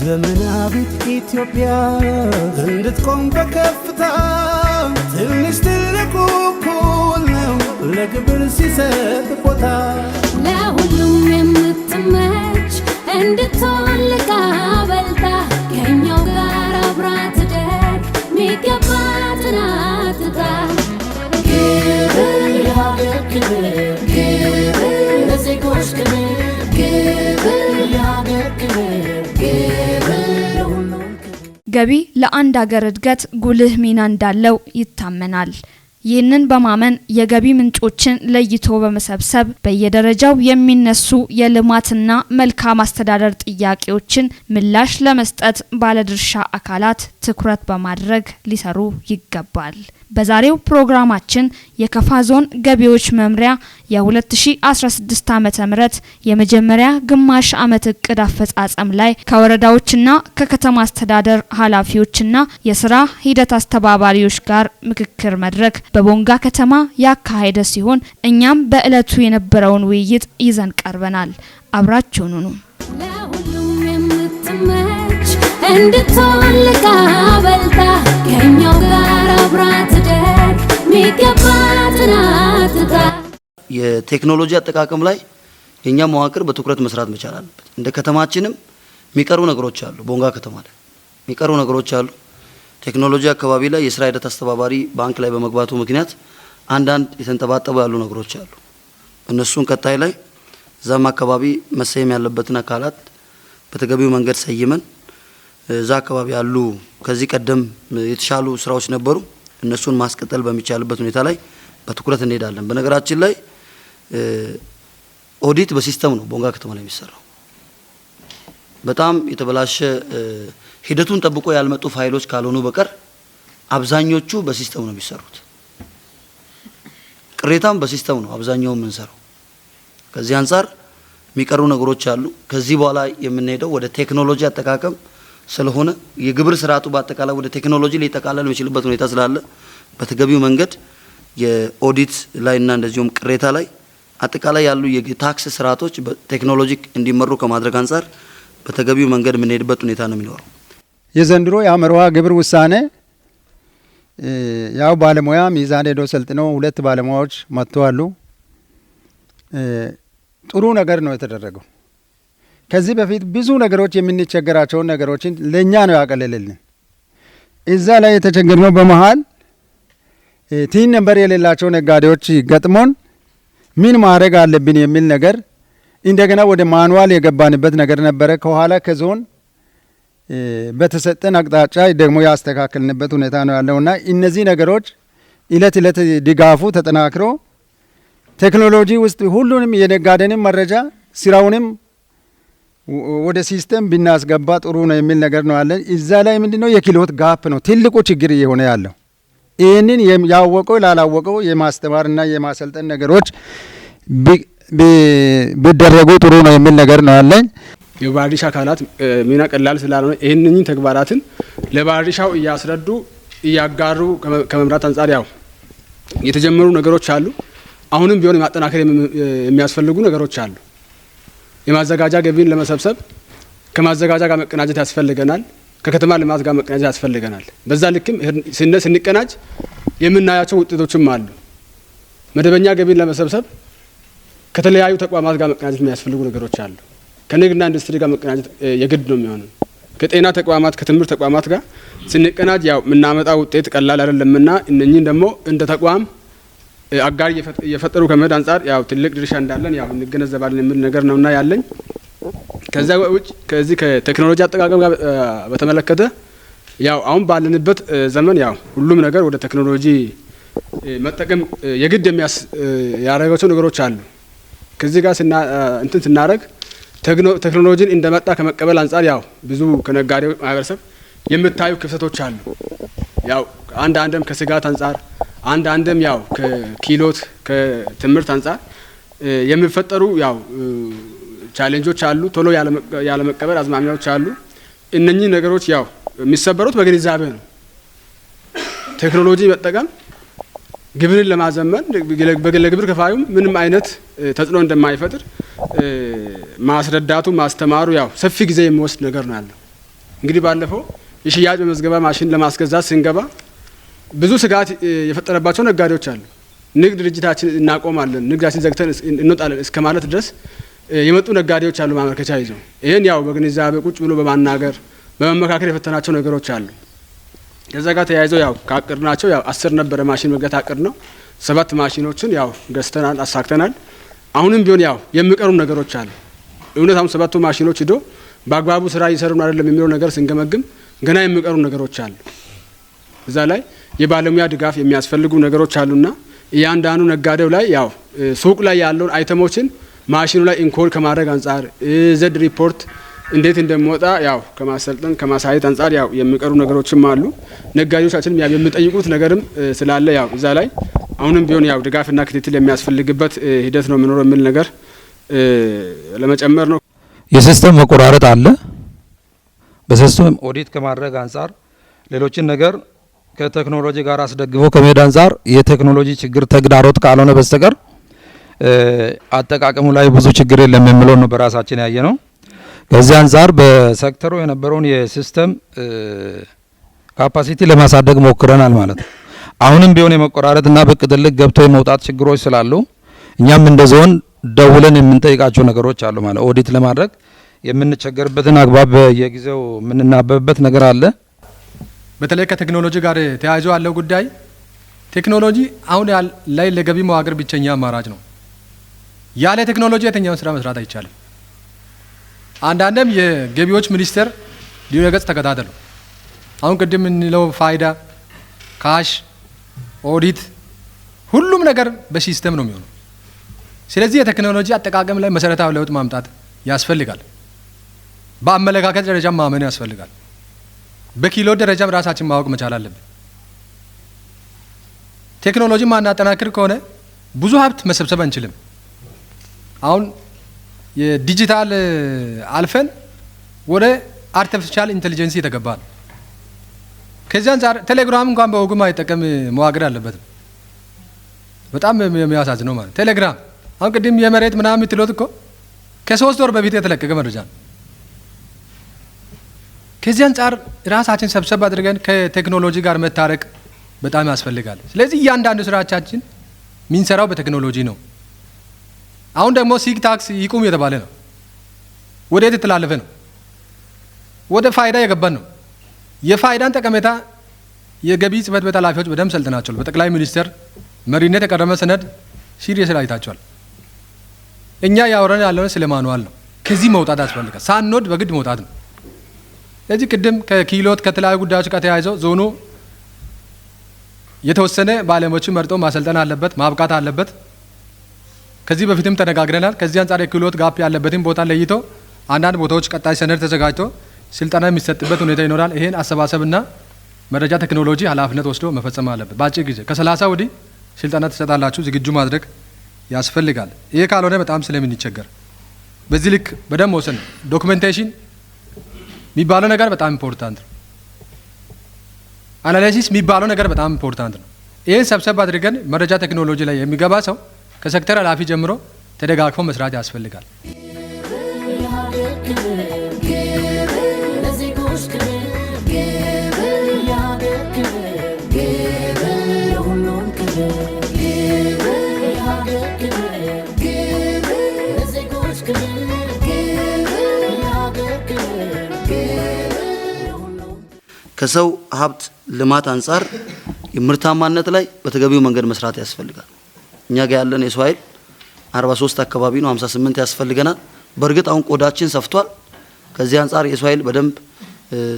ዘመናዊት ኢትዮጵያ እንድትቆም በከፍታ፣ ትንሽ ትልቁ እኩል ነው ለግብር ሲሰጥ ቦታ። ለሁሉም የምትመች እንድትሆን ልቃ በልጣ፣ ከኛው ጋር አብራ ትደግ፣ ሚገባትን አትጣ። ግብር ለሀገር ክብር፣ ግብር ለዜጎች ክብር፣ ግብር ለሀገር ክብር፣ ግብር ለሁሉም ክብር። ገቢ ለአንድ አገር እድገት ጉልህ ሚና እንዳለው ይታመናል። ይህንን በማመን የገቢ ምንጮችን ለይቶ በመሰብሰብ በየደረጃው የሚነሱ የልማትና መልካም አስተዳደር ጥያቄዎችን ምላሽ ለመስጠት ባለድርሻ አካላት ትኩረት በማድረግ ሊሰሩ ይገባል። በዛሬው ፕሮግራማችን የከፋ ዞን ገቢዎች መምሪያ የ2016 ዓ.ም የመጀመሪያ ግማሽ ዓመት እቅድ አፈጻጸም ላይ ከወረዳዎችና ከከተማ አስተዳደር ኃላፊዎችና የስራ ሂደት አስተባባሪዎች ጋር ምክክር መድረክ በቦንጋ ከተማ ያካሄደ ሲሆን፣ እኛም በእለቱ የነበረውን ውይይት ይዘን ቀርበናል። አብራችሁን ሁኑ። ለሁሉም የምትመች እንድትሆን ልቃ በልጣ፣ ከኛው ጋር አብራ ትደግ፣ ሚገባትን አትጣ። የቴክኖሎጂ አጠቃቀም ላይ የኛ መዋቅር በትኩረት መስራት መቻል አለበት። እንደ ከተማችንም የሚቀሩ ነገሮች አሉ። ቦንጋ ከተማ ላይ የሚቀሩ ነገሮች አሉ። ቴክኖሎጂ አካባቢ ላይ የስራ ሂደት አስተባባሪ ባንክ ላይ በመግባቱ ምክንያት አንዳንድ የተንጠባጠቡ ያሉ ነገሮች አሉ። እነሱን ቀጣይ ላይ እዛም አካባቢ መሰየም ያለበትን አካላት በተገቢው መንገድ ሰይመን እዛ አካባቢ ያሉ ከዚህ ቀደም የተሻሉ ስራዎች ነበሩ። እነሱን ማስቀጠል በሚቻልበት ሁኔታ ላይ በትኩረት እንሄዳለን። በነገራችን ላይ ኦዲት በ system ነው ቦንጋ ከተማ ላይ የሚሰራው። በጣም የተበላሸ፣ ሂደቱን ጠብቆ ያልመጡ ፋይሎች ካልሆኑ በቀር አብዛኞቹ በ system ነው የሚሰሩት። ቅሬታም በ system ነው አብዛኛው የምንሰራው። ከዚህ አንጻር የሚቀሩ ነገሮች አሉ። ከዚህ በኋላ የምንሄደው ወደ ቴክኖሎጂ አጠቃቀም ስለሆነ፣ የግብር ስርዓቱ በአጠቃላይ ወደ ቴክኖሎጂ ሊጠቃለል የሚችልበት ሁኔታ ስላለ፣ በተገቢው መንገድ የኦዲት ላይና እንደዚሁም ቅሬታ ላይ አጠቃላይ ያሉ የታክስ ስርዓቶች በቴክኖሎጂ እንዲመሩ ከማድረግ አንጻር በተገቢው መንገድ የምንሄድበት ሁኔታ ነው የሚኖረው። የዘንድሮ የአመርሃ ግብር ውሳኔ ያው ባለሙያ ሚዛን ሄዶ ሰልጥነው ሁለት ባለሙያዎች መጥተዋሉ። ጥሩ ነገር ነው የተደረገው። ከዚህ በፊት ብዙ ነገሮች የምንቸገራቸውን ነገሮችን ለእኛ ነው ያቀለለልን። እዛ ላይ የተቸገርነው በመሀል TIN number የሌላቸው ነጋዴዎች ገጥሞን ምን ማድረግ አለብን የሚል ነገር እንደገና ወደ manual የገባንበት ነገር ነበረ። ከኋላ ከዞን በተሰጠን አቅጣጫ ደግሞ ያስተካከልንበት ሁኔታ ነው ያለውና እነዚህ ነገሮች እለት እለት ድጋፉ ተጠናክሮ ቴክኖሎጂ ውስጥ ሁሉንም የነጋዴንም መረጃ ስራውንም ወደ system ብናስገባ ጥሩ ነው የሚል ነገር ነው ያለን። እዛ ላይ ምንድነው የክህሎት gap ነው ትልቁ ችግር እየሆነ ያለው። ይህንን ያወቀው ላላወቀው የማስተማርና የማሰልጠን ነገሮች ቢደረጉ ጥሩ ነው የሚል ነገር ነው ያለኝ። የባለድርሻ አካላት ሚና ቀላል ስላልሆነ ይህንን ተግባራትን ለባለድርሻው እያስረዱ እያጋሩ ከመምራት አንጻር ያው የተጀመሩ ነገሮች አሉ። አሁንም ቢሆን የማጠናከር የሚያስፈልጉ ነገሮች አሉ። የማዘጋጃ ገቢን ለመሰብሰብ ከማዘጋጃ ጋር መቀናጀት ያስፈልገናል። ከከተማ ልማት ጋር መቀናጀት ያስፈልገናል። በዛ ልክም ስንቀናጅ የምናያቸው ውጤቶችም አሉ። መደበኛ ገቢን ለመሰብሰብ ከተለያዩ ተቋማት ጋር መቀናጀት የሚያስፈልጉ ነገሮች አሉ። ከንግድና ኢንዱስትሪ ጋር መቀናጀት የግድ ነው የሚሆነው። ከጤና ተቋማት፣ ከትምህርት ተቋማት ጋር ስንቀናጅ ያው የምናመጣው ውጤት ቀላል አይደለምና እነኚህን ደግሞ እንደ ተቋም አጋር እየፈጠሩ ከመሄድ አንጻር ያው ትልቅ ድርሻ እንዳለን ያው እንገነዘባለን የሚል ነገር ነውና ያለኝ። ከዛ ውጭ ከዚህ ከቴክኖሎጂ አጠቃቀም ጋር በተመለከተ ያው አሁን ባለንበት ዘመን ያው ሁሉም ነገር ወደ ቴክኖሎጂ መጠቀም የግድ የሚያስ ያደረጋቸው ነገሮች አሉ። ከዚህ ጋር እንትን ስናደርግ ቴክኖሎጂን እንደመጣ ከመቀበል አንጻር ያው ብዙ ከነጋዴው ማህበረሰብ የምታዩ ክፍተቶች አሉ። ያው አንድ አንድም ከስጋት አንጻር፣ አንድ አንድም ያው ከክህሎት ከትምህርት አንጻር የሚፈጠሩ ያው challenge ኦች አሉ። ቶሎ ያለመቀበል አዝማሚያዎች አሉ። እነኚህ ነገሮች ያው የሚሰበሩት በግንዛቤ ነው። ቴክኖሎጂ መጠቀም ግብርን ለማዘመን ለግብር ከፋዩም ምንም አይነት ተጽዕኖ እንደማይፈጥር ማስረዳቱ ማስተማሩ ያው ሰፊ ጊዜ የሚወስድ ነገር ነው ያለው። እንግዲህ ባለፈው የሽያጭ መመዝገቢያ ማሽን ለማስገዛት ስንገባ ብዙ ስጋት የፈጠረባቸው ነጋዴዎች አሉ። ንግድ ድርጅታችን እናቆማለን፣ ንግዳችን ዘግተን እንወጣለን እስከ ማለት ድረስ የመጡ ነጋዴዎች አሉ ማመልከቻ ይዘው። ይህን ያው በግንዛቤ ቁጭ ብሎ በማናገር በመመካከር የፈተናቸው ነገሮች አሉ። ከዛ ጋር ተያይዘው ያው ካቀድናቸው ያው 10 ነበረ ማሽን መግዛት አቅድ ነው። 7 ማሽኖችን ያው ገዝተናል፣ አሳክተናል። አሁንም ቢሆን ያው የሚቀሩ ነገሮች አሉ። እውነት አሁን 7ቱ ማሽኖች ሂዶ በአግባቡ ስራ እየሰሩ ነው አይደለም የሚለው ነገር ስንገመግም ገና የሚቀሩ ነገሮች አሉ። እዛ ላይ የባለሙያ ድጋፍ የሚያስፈልጉ ነገሮች አሉና እያንዳንዱ ነጋዴው ላይ ያው ሱቅ ላይ ያለውን item ኦችን ማሽኑ ላይ encode ከማድረግ አንጻር Z report እንዴት እንደሚወጣ ያው ከማሰልጠን ከማሳየት አንጻር ያው የሚቀሩ ነገሮችም አሉ። ነጋዴዎቻችንም ያው የሚጠይቁት ነገርም ስላለ ያው እዛ ላይ አሁንም ቢሆን ያው ድጋፍና ክትትል የሚያስፈልግበት ሂደት ነው የሚኖረው የሚል ነገር ለመጨመር ነው። የ system መቆራረጥ አለ። በ system ኦዲት ከማድረግ አንጻር ሌሎችን ነገር ከቴክኖሎጂ ጋር አስደግፎ ከመሄድ አንጻር የቴክኖሎጂ ችግር ተግዳሮት ካልሆነ በስተቀር አጠቃቀሙ ላይ ብዙ ችግር የለም የሚለው ነው በራሳችን ያየነው። ከዚህ አንጻር በሴክተሩ የነበረውን የ system capacity ለማሳደግ ሞክረናል ማለት ነው። አሁንም ቢሆን የመቆራረጥና ብቅ ጥልቅ ገብቶ የመውጣት ችግሮች ስላሉ እኛም እንደ ዞን ደውለን የምንጠይቃቸው ነገሮች አሉ ማለት ኦዲት ለማድረግ የምንቸገርበትን አግባብ በየጊዜው የምንናበብበት ነገር አለ። በተለይ ከቴክኖሎጂ ጋር ተያይዞ ያለው ጉዳይ ቴክኖሎጂ አሁን ላይ ለገቢ መዋቅር ብቸኛ አማራጭ ነው። ያለ ቴክኖሎጂ የትኛውን ስራ መስራት አይቻልም። አንዳንድም የገቢዎች ሚኒስቴር ድረ ገጽ ተከታተሉ። አሁን ቅድም የምንለው ፋይዳ፣ cash፣ ኦዲት ሁሉም ነገር በ system ነው የሚሆነው። ስለዚህ የቴክኖሎጂ አጠቃቀም ላይ መሰረታዊ ለውጥ ማምጣት ያስፈልጋል። በአመለካከት ደረጃም ማመን ያስፈልጋል። በኪሎ ደረጃም ራሳችን ማወቅ መቻል አለብን። ቴክኖሎጂ ማናጠናክር ከሆነ ብዙ ሀብት መሰብሰብ አንችልም። አሁን የዲጂታል አልፈን ወደ artificial intelligence የተገባ ነው። ከዚህ አንጻር ቴሌግራም እንኳን በወጉ ማይጠቀም መዋቅር አለበትም። በጣም የሚያሳዝነው ማለት ቴሌግራም አሁን ቅድም የመሬት ምናምን የምትሉት እኮ ከ3 ወር በፊት የተለቀቀ መረጃ ነው። ከዚህ አንጻር ራሳችን ሰብሰብ አድርገን ከቴክኖሎጂ ጋር መታረቅ በጣም ያስፈልጋል። ስለዚህ እያንዳንዱ ስራቻችን የሚንሰራው በቴክኖሎጂ ነው። አሁን ደግሞ SIG tax ይቁም የተባለ ነው። ወዴት የተላለፈ ነው? ወደ ፋይዳ የገባን ነው። የፋይዳን ጠቀሜታ የገቢ ጽሕፈት ቤት ኃላፊዎች በደንብ ሰልጥናቸዋል። በጠቅላይ ሚኒስትር መሪነት የቀረበ ሰነድ serious ላይ አይታቸዋል። እኛ ያወራን ያለውን ስለ manual ነው። ከዚህ መውጣት ያስፈልጋል። ሳንወድ በግድ መውጣት ነው። ስለዚህ ቅድም ከኪሎት ከተለያዩ ጉዳዮች ጋር ተያይዘው ዞኑ የተወሰነ ባለሙያዎችን መርጦ ማሰልጠን አለበት፣ ማብቃት አለበት። ከዚህ በፊትም ተነጋግረናል። ከዚህ አንጻር የክህሎት gap ያለበትን ቦታ ለይቶ አንዳንድ ቦታዎች ቀጣይ ሰነድ ተዘጋጅቶ ስልጠና የሚሰጥበት ሁኔታ ይኖራል። ይሄን አሰባሰብና መረጃ ቴክኖሎጂ ኃላፊነት ወስዶ መፈጸም አለበት። በአጭር ጊዜ ከ30 ወዲህ ስልጠና ትሰጣላችሁ፣ ዝግጁ ማድረግ ያስፈልጋል። ይሄ ካልሆነ በጣም ስለምንቸገር በዚህ ልክ በደንብ መወሰን ነው። documentation የሚባለው ነገር በጣም important ነው። analysis የሚባለው ነገር በጣም important ነው። ይሄን ሰብሰብ አድርገን መረጃ ቴክኖሎጂ ላይ የሚገባ ሰው ከሴክተር ኃላፊ ጀምሮ ተደጋግፎ መስራት ያስፈልጋል። ከሰው ሀብት ልማት አንጻር ምርታማነት ላይ በተገቢው መንገድ መስራት ያስፈልጋል። እኛ ጋር ያለን የሰው ኃይል 43 አካባቢ ነው፣ 58 ያስፈልገናል። በእርግጥ አሁን ቆዳችን ሰፍቷል። ከዚህ አንጻር የሰው ኃይል በደንብ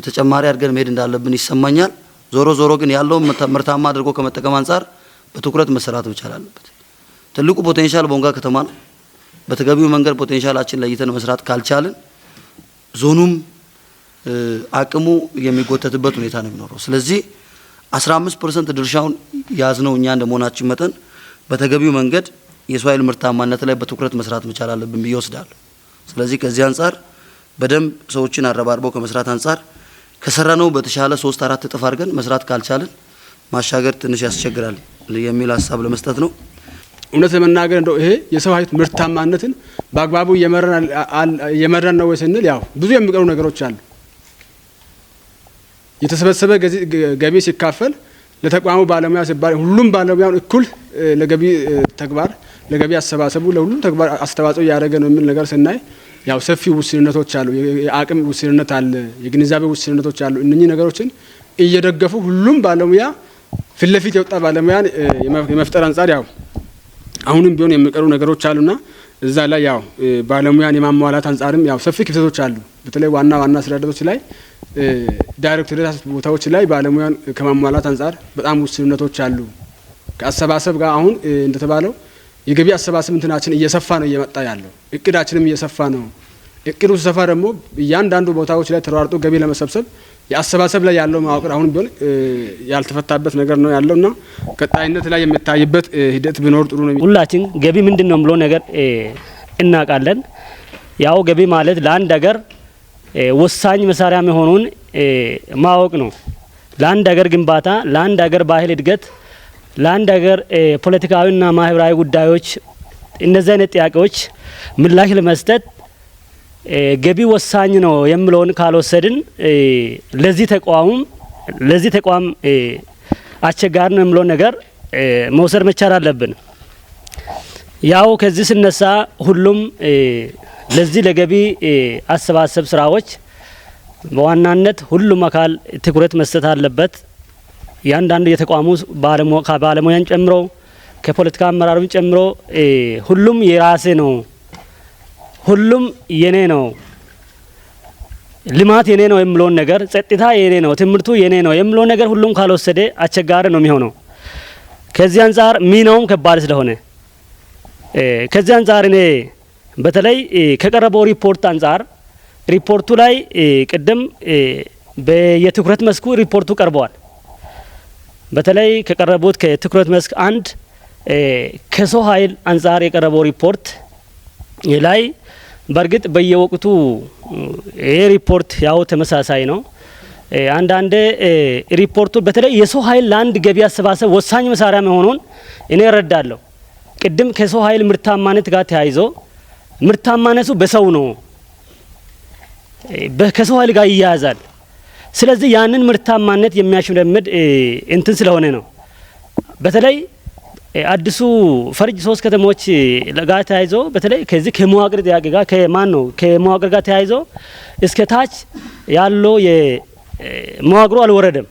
ተጨማሪ አድርገን መሄድ እንዳለብን ይሰማኛል። ዞሮ ዞሮ ግን ያለውን ምርታማ አድርጎ ከመጠቀም አንጻር በትኩረት መሰራት መቻል አለበት። ትልቁ potential ቦንጋ ከተማ ነው። በተገቢው መንገድ potential ኣችን ለይተን መስራት ካልቻልን ዞኑም አቅሙ የሚጎተትበት ሁኔታ ነው የሚኖረው። ስለዚህ 15% ድርሻውን ያዝነው እኛ እንደመሆናችን መጠን በተገቢው መንገድ የሰው ኃይል ምርታማነት ላይ በትኩረት መስራት መቻል አለብን ብዬ እወስዳለሁ። ስለዚህ ከዚህ አንጻር በደንብ ሰዎችን አረባርበው ከመስራት አንጻር ከሰራነው በተሻለ 3-4 እጥፍ አድርገን መስራት ካልቻልን ማሻገር ትንሽ ያስቸግራል የሚል ሐሳብ ለመስጠት ነው። እውነት ለመናገር እንደው ይሄ የሰው ኃይል ምርታማነትን በአግባቡ እየመራን ነው ወይ ስንል ያው ብዙ የሚቀሩ ነገሮች አሉ። የተሰበሰበ ገቢ ሲካፈል ለተቋሙ ባለሙያ ሲባል ሁሉም ባለሙያውን እኩል ለገቢ ተግባር፣ ለገቢ አሰባሰቡ፣ ለሁሉም ተግባር አስተዋጽኦ እያደረገ ነው የሚል ነገር ስናይ ያው ሰፊ ውስንነቶች አሉ። የአቅም ውስንነት አለ፣ የግንዛቤ ውስንነቶች አሉ። እነኚህ ነገሮችን እየደገፉ ሁሉም ባለሙያ ፊት ለፊት የወጣ ባለሙያን የመፍጠር አንጻር ያው አሁንም ቢሆን የሚቀሩ ነገሮች አሉና እዛ ላይ ያው ባለሙያን የማሟላት አንጻርም ያው ሰፊ ክፍተቶች አሉ። በተለይ ዋና ዋና ስራ ሂደቶች ላይ፣ ዳይሬክቶሬት ቦታዎች ላይ ባለሙያን ከማሟላት አንጻር በጣም ውስንነቶች አሉ። ከአሰባሰብ ጋር አሁን እንደተባለው የገቢ አሰባሰብ እንትናችን እየሰፋ ነው እየመጣ ያለው፣ እቅዳችንም እየሰፋ ነው። እቅዱ ሲሰፋ ደግሞ እያንዳንዱ ቦታዎች ላይ ተሯርጦ ገቢ ለመሰብሰብ የአሰባሰብ ላይ ያለው መዋቅር አሁን ቢሆን ያልተፈታበት ነገር ነው ያለውና ቀጣይነት ላይ የሚታይበት ሂደት ቢኖር ጥሩ ነው። ሁላችን ገቢ ምንድን ነው ብሎ ነገር እናውቃለን። ያው ገቢ ማለት ለአንድ ሀገር ወሳኝ መሳሪያ መሆኑን ማወቅ ነው። ለአንድ ሀገር ግንባታ፣ ለአንድ ሀገር ባህል እድገት፣ ለአንድ ሀገር ፖለቲካዊና ማህበራዊ ጉዳዮች እነዚህ አይነት ጥያቄዎች ምላሽ ለመስጠት ገቢ ወሳኝ ነው የሚለውን ካልወሰድን ለዚህ ተቋም አስቸጋሪ ነው የሚለውን ነገር መውሰድ መቻል አለብን። ያው ከዚህ ስነሳ ሁሉም ለዚህ ለገቢ አሰባሰብ ስራዎች በዋናነት ሁሉም አካል ትኩረት መስጠት አለበት። እያንዳንዱ የተቋሙ ባለሙያን ጨምሮ፣ ከፖለቲካ አመራሩን ጨምሮ ሁሉም የራሴ ነው፣ ሁሉም የኔ ነው፣ ልማት የኔ ነው የሚለውን ነገር፣ ጸጥታ የኔ ነው፣ ትምህርቱ የኔ ነው የሚለውን ነገር ሁሉም ካልወሰደ አስቸጋሪ ነው የሚሆነው። ከዚህ አንጻር ሚናውም ከባድ ስለሆነ ከዚህ አንጻር እኔ በተለይ ከቀረበው ሪፖርት አንጻር ሪፖርቱ ላይ ቅድም በየትኩረት መስኩ ሪፖርቱ ቀርበዋል። በተለይ ከቀረቡት ከትኩረት መስክ አንድ ከሰው ኃይል አንጻር የቀረበው ሪፖርት ላይ በእርግጥ በየወቅቱ ይሄ ሪፖርት ያው ተመሳሳይ ነው። አንዳንዴ ሪፖርቱ በተለይ የሰው ኃይል ለአንድ ገቢ አሰባሰብ ወሳኝ መሳሪያ መሆኑን እኔ እረዳለሁ። ቅድም ከሰው ኃይል ምርታማነት ጋር ተያይዞ ምርታማነቱ በሰው ነው፣ ከሰው ኃይል ጋር ይያያዛል። ስለዚህ ያንን ምርታማነት የሚያሽመደምድ እንትን ስለሆነ ነው። በተለይ አዲሱ ፈርጅ 3 ከተሞች ጋር ተያይዞ በተለይ ከዚህ ከመዋቅር ጥያቄ ጋር ከማን ነው ከመዋቅር ጋር ተያይዞ እስከ ታች ያለው የመዋቅሩ አልወረደም።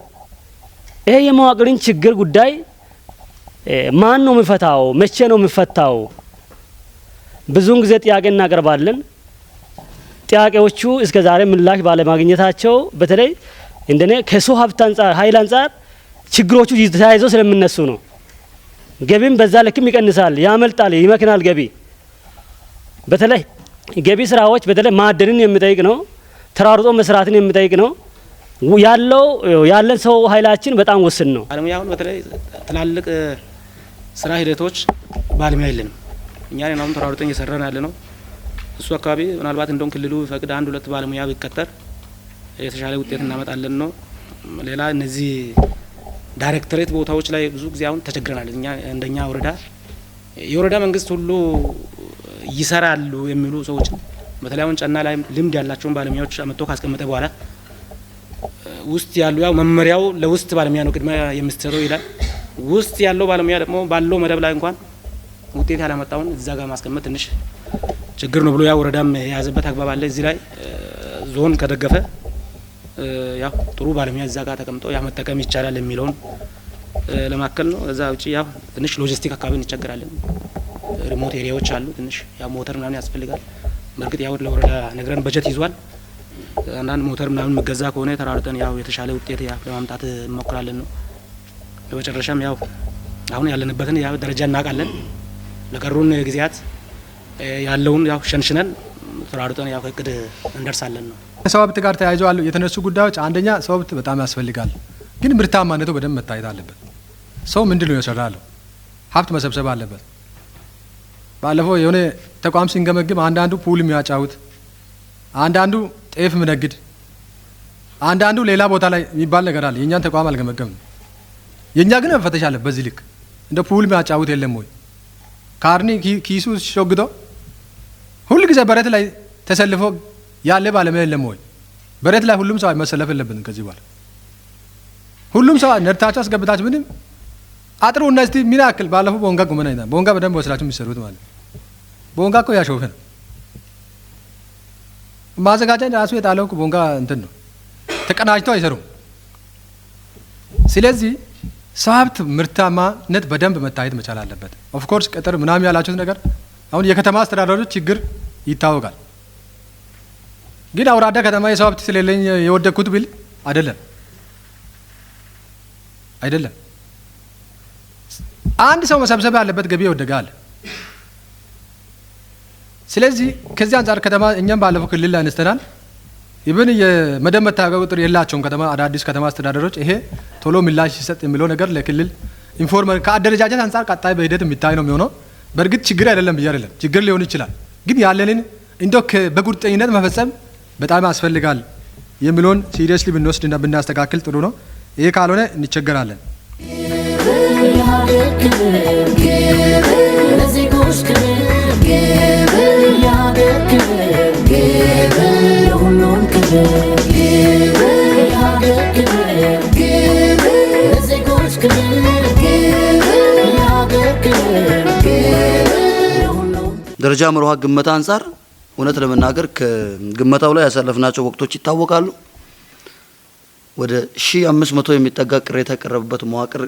ይሄ የመዋቅርን ችግር ጉዳይ ማን ነው የሚፈታው? መቼ ነው የሚፈታው? ብዙውን ጊዜ ጥያቄ እናቀርባለን። ጥያቄዎቹ እስከ ዛሬ ምላሽ ባለማግኘታቸው በተለይ እንደኔ ከሰው ሀብት አንጻር ኃይል አንጻር ችግሮቹ ተያይዘው ስለሚነሱ ነው። ገቢም በዛ ልክም ይቀንሳል፣ ያመልጣል፣ ይመክናል። ገቢ በተለይ ገቢ ስራዎች በተለይ ማዕድንን የሚጠይቅ ነው፣ ተራርጦ መስራትን የሚጠይቅ ነው። ያለው ያለን ሰው ኃይላችን በጣም ውስን ነው። ባለሙያ አሁን በተለይ ትላልቅ ስራ ሂደቶች ባለሙያ የለንም። እኛ ነን አሁን ተሯሩጠን እየሰራን ያለ ነው። እሱ አካባቢ ምናልባት እንደውም ክልሉ ቢፈቅድ አንድ ሁለት ባለሙያ ቢቀጠር የተሻለ ውጤት እናመጣለን ነው። ሌላ እነዚህ ዳይሬክቶሬት ቦታዎች ላይ ብዙ ጊዜ አሁን ተቸግረናል። እኛ እንደኛ ወረዳ የወረዳ መንግስት ሁሉ ይሰራሉ የሚሉ ሰዎችን በተለይ አሁን ጨና ላይ ልምድ ያላቸውን ባለሙያዎች አመጥቶ ካስቀመጠ በኋላ ውስጥ ያሉ ያው መመሪያው ለውስጥ ባለሙያ ነው ቅድሚያ የሚሰጠው ይላል። ውስጥ ያለው ባለሙያ ደግሞ ባለው መደብ ላይ እንኳን ውጤት ያላመጣውን እዛ ጋር ማስቀመጥ ትንሽ ችግር ነው ብሎ ያው ወረዳም የያዘበት አግባብ አለ። እዚህ ላይ ዞን ከደገፈ ያው ጥሩ ባለሙያ እዛ ጋር ተቀምጦ ያ መጠቀም ይቻላል የሚለውን ለማከል ነው። እዛ ውጪ ያው ትንሽ ሎጂስቲክ አካባቢ እንቸገራለን። Remote area ዎች አሉ። ትንሽ ያው ሞተር ምናምን ያስፈልጋል። በእርግጥ ያው ለወረዳ ነግረን በጀት ይዟል። አንዳንድ ሞተር ምናምን የሚገዛ ከሆነ ተራርጠን ያው የተሻለ ውጤት ያው ለማምጣት እንሞክራለን ነው። በመጨረሻም ያው አሁን ያለንበትን ያው ደረጃ እናውቃለን። ለቀሩን ጊዜያት ያለውን ያው ሸንሽነን ተራርጠን ያው ከእቅድ እንደርሳለን ነው። ከሰው ሀብት ጋር ተያይዞ ያሉ የተነሱ ጉዳዮች አንደኛ ሰው ሀብት በጣም ያስፈልጋል፣ ግን ምርታማነቱ በደንብ መታየት አለበት። ሰው ምንድን ነው የሰራ ያለው? ሀብት መሰብሰብ አለበት። ባለፈው የሆነ ተቋም ሲንገመግም አንዳንዱ pool የሚያጫውት፣ አንዳንዱ ጤፍ የሚነግድ፣ አንዳንዱ ሌላ ቦታ ላይ የሚባል ነገር አለ። የእኛን ተቋም አልገመገምም። የእኛ ግን መፈተሽ አለበት። በዚህ ልክ እንደ pool የሚያጫውት የለም ወይ? ካርኒ ኪሱ ሾግቶ ሁል ጊዜ በረት ላይ ተሰልፎ ያለ ባለሙያ የለም ወይ? በረት ላይ ሁሉም ሰው መሰለፍ የለበትም ከዚህ በኋላ። ሁሉም ሰው ነድታችሁ አስገብታችሁ ምንም አጥሩ እና እስቲ ምን ያክል ባለፈው ቦንጋ ጉመና ይና ቦንጋ በደንብ ወስዳችሁ የሚሰሩት ማለት ቦንጋ እኮ ያሾፈ ነው። ማዘጋጃ ራሱ የጣለው ቦንጋ እንትን ነው፣ ተቀናጅቶ አይሰሩም። ስለዚህ ሰው ሀብት ምርታማነት በደንብ መታየት መቻል አለበት። Of course ቅጥር ምናምን ያላችሁት ነገር አሁን የከተማ አስተዳደሮች ችግር ይታወቃል። ግን አውራዳ ከተማ የሰው ሀብት ስለሌለኝ የወደቅኩት ብል አይደለም አይደለም። አንድ ሰው መሰብሰብ ያለበት ገቢ የወደቀ አለ። ስለዚህ ከዚህ አንጻር ከተማ እኛም ባለፈው ክልል ላይ አነስተናል። ኢብን የመደብ መታወቂያ ቁጥር የላቸውም ከተማ አዳዲስ ከተማ አስተዳደሮች። ይሄ ቶሎ ምላሽ ሲሰጥ የሚለው ነገር ለክልል inform ከአደረጃጀት አንጻር ቀጣይ በሂደት የሚታይ ነው የሚሆነው። በእርግጥ ችግር አይደለም ብዬ አይደለም፣ ችግር ሊሆን ይችላል። ግን ያለንን እንደው በቁርጠኝነት መፈጸም በጣም ያስፈልጋል የሚለውን seriously ብንወስድና ብናስተካክል ጥሩ ነው። ይሄ ካልሆነ እንቸገራለን። የሀገር ክብር ክብር ለዜጎች ክብር ክብር የሀገር ክብር ክብር ለሁሉም ክብር ክብር የሀገር ክብር ክብር ለዜጎች ክብር ክብር የሀገር ክብር ክብር ለሁሉም ደረጃ መርሃ ግመታ አንጻር እውነት ለመናገር ከግመታው ላይ ያሳለፍናቸው ወቅቶች ይታወቃሉ። ወደ 1500 የሚጠጋ ቅሬታ የቀረበበት መዋቅር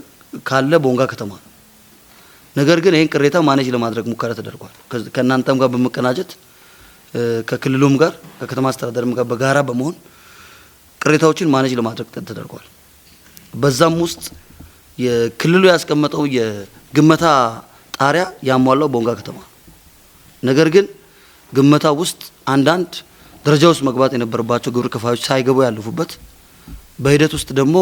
ካለ ቦንጋ ከተማ ነው። ነገር ግን ይሄን ቅሬታ manage ለማድረግ ሙከራ ተደርጓል። ከእናንተም ጋር በመቀናጀት ከክልሉም ጋር ከከተማ አስተዳደርም ጋር በጋራ በመሆን ቅሬታዎችን manage ለማድረግ ተደርጓል። በዛም ውስጥ የክልሉ ያስቀመጠው የግመታ ጣሪያ ያሟላው ቦንጋ ከተማ ነው። ነገር ግን ግመታ ውስጥ አንዳንድ ደረጃ ውስጥ መግባት የነበረባቸው ግብር ከፋዮች ሳይገቡ ያለፉበት፣ በሂደት ውስጥ ደግሞ